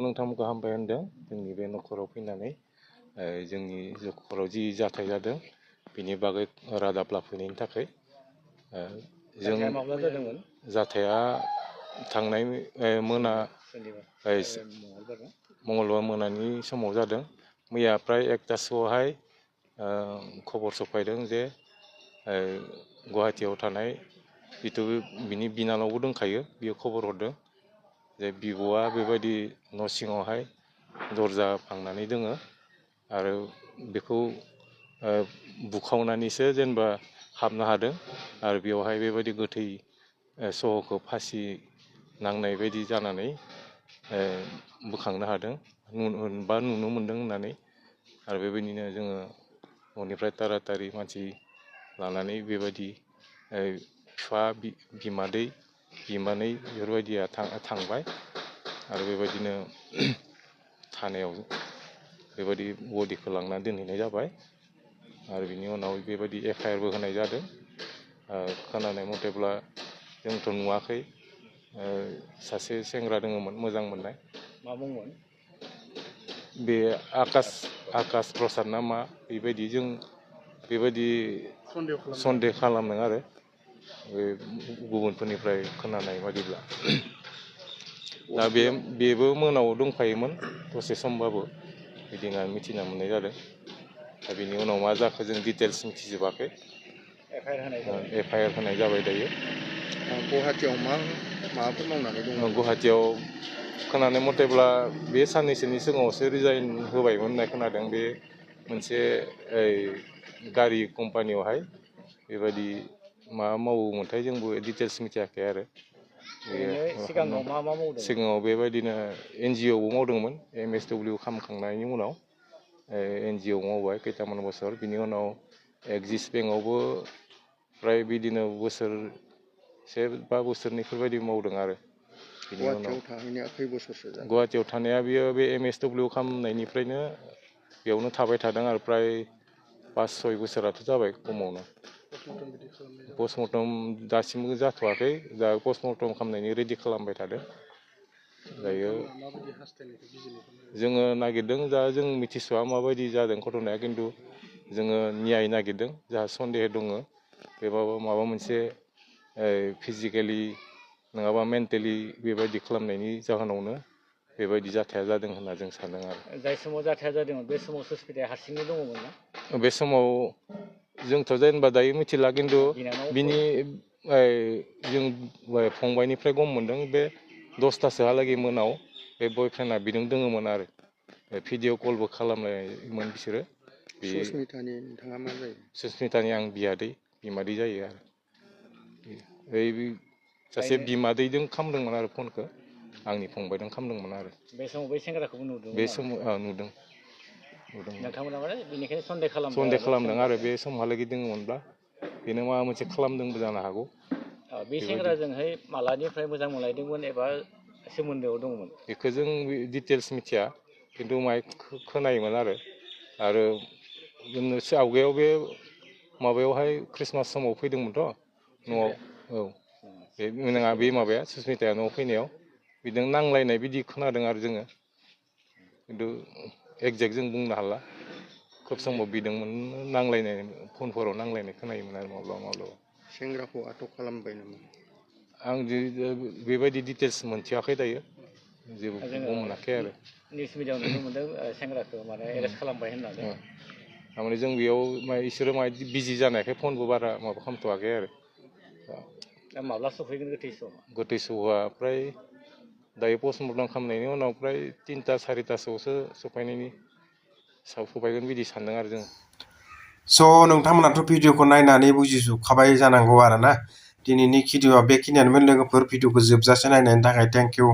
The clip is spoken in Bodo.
नोंथांमोनखौ हामबाय होनदों जोंनि बे न'खराव फैनानै जोंनि न'खराव जि जाथाय जादों बिनि बागै रादाब लाफैनायनि थाखाय जों जाथाया थांनाय मंगलबार मोनानि समाव जादों। मैया प्राय 1टासोआवहाय खबर सफायदों जे गुवाहाटियाव थानाय जिथु बिनि बिनानावबो दंखायो बियो खबर हरदों जे बिब'आ बेबायदि न' सिङावहाय दरजा फांनानै दोङो आरो बेखौ बुखावनानैसो जेनेबा हाबनो हादों आरो बेवहाय बेबायदि गोथै सह'खौ फासि नांनाय बायदि जानानै बोखांनो हादों बा नुनो मोन्दों होननानै आरो बेबायदिनो जोङो न'निफ्राय तारातारि मानसि लानानै बेबायदि बिफा बिमानै बेफोरबायदिया थांबाय आरो बेबायदिनो थानायाव बेबायदि बडिखौ लांनानै दोनहैनाय जाबाय आरो बिनि उनाव बेबायदि FIRबो होनाय जादों। खोनानाय मथेब्ला जोंथ' नुवाखै सासे सेंग्रा दङमोन मोजां मोननाय। मा बुंमोन? बे आकाश प्रसाद ना मा बेबायदि जों बेबायदि सन्देह खालामदों आरो बे गुबुनफोरनिफ्राय खोनानाय बादिब्ला दा बेबो मोनाव दंफायोमोन दसे समबाबो बिदि होननानै मिथिना मोननाय जादों। दा बेनि उनाव मा जाखो जों डिटेल्स मिथिजोबाखै। FIR होनाय जाबाय दायो। गुवाहाटियाव माबाफोर मावनानै दङ? गुवाहाटियाव खोनानाय मथेब्ला बे साननैसोनि सिगाङावसो रिजाइन होबायमोन होननाय खोनादों। बे मोनसे गारि कम्पानियावहाय बेबायदि मा मावोमोनथाय जोंबो डिटेल्स मिथियाखै आरो सिगाङाव मा मावदों? सिगाङाव बेबायदिनो NGOआवबो मावदोंमोन। MSW खालामखांनायनि उनाव NGO मावबाय खैथामान बोसोर। बिनि उनाव एक्सिस बेंकआवबो फ्राय बिदिनो बोसोरसे बा बोसोरनैफोरबायदि मावदों आरो बिनि उनाव थाहैनाया खै बोसोरसो जाखो? गुवाहाटियाव थानाया बियो बे MSW खालामनायनिफ्रायनो बेयावनो थाबाय थादों आरो प्राय 5-6 बोसोराथ' जाबाय खमावनो। पस्टमर्टम दासिमबो जाथ'वाखै दा पस्टमर्टम खालामनायनि रेडि खालामबाय थादों। दायो जोङो नागिरदों दा जों मिथिस'वा माबायदि जादों घटनाया खिन्थु जोङो न्याय नागिरदों जाहा सन्देह दङ बे माबा मोनसे फिजिकेलि नङाबा मेन्टेलि बेबायदि खालामनायनि जाहोनावनो बेबायदि जाथाया जादों होनना जों सानदों आरो। जाय समाव जाथाया जादोंमोन बे समाव सुसमिताया हारसिङै दङमोन ना? बे समाव जोंथ' जेनेबा दायो मिथिला खिन्थु बिनि जों फंबायनिफ्राय गम मोनदों बे 10टासोहालागै मोनाव बे बयफ्रेन्डआ बिजों दङमोन आरो भिडिअ' कलबो खालामनायमोन बिसोरो। सुसमितानि नोंथाङा मा जायो? सुसमितानि आं बिमादै जायो आरो सासे बिमादैजों खालामदोंमोन आरो फनखौ आंनि फंबायजों खालामदोंमोन आरो बे समाव बै सेंग्राखौबो नुदोंमोन? बे समाव नुदों। नोंथांमोना माने बेनिखायनो सन्देह खालामदों आरो बे समहालागै दङमोनब्ला बेनो माबा मोनसे खालामदोंबो जानो हागौ। बे सेंग्राजोंहाय मालानिफ्राय मोजां मोनलायदोंमोन एबा सोमोन्दोआव दंमोन? बेखौ जों डिटेल्स मिथिया खिन्थु खोनायोमोन आरो आवगायाव बे माबायावहाय ख्रिस्टमास समाव फैदोंमोनथ' न'आव। औ बे नङा बे माबाया सुसमिताया न'आव फैनायाव बिदों नांलायनाय बिदि खोनादों आरो जोङो खिन्थु एक्जेक्ट जों बुंनो हाला। खोब समाव बिदोंमोन नांलायनाय फनफोराव नांलायनाय खोनायोमोन आरो माब्लाबा। सेंग्राखौ आटक खालामबाय नामा? आं बेबायदि डिटेल्स मोनथियाखै दायो जेबो मोनाखै आरो। निउस मिडियाआव नुनो मोन्दों सेंग्राखौ माने एरेस्ट खालामबाय होननानै। थारमाने जों बेयाव इसोरो बिजि जानायखाय फनबो बारा माबा खालामथ'वाखै आरो। दा माब्ला सफैगोन गोथै सहआ? गोथै सहआ फ्राय दायो पस्टमर्टम खालामनायनि उनाव फ्राय 3-4टासोआवसो सफैगोन बिदि सानदों आरो जों। स' नोंथांमोनाथ' भिडिअखौ नायनानै बुजिजोबखाबाय जानांगौ आरोना। दिनैनि भिडिअआ बेखिनियानोमोन लोगोफोर। भिडिअखौ जोबजासे नायनायनि थाखाय थेंक इउ।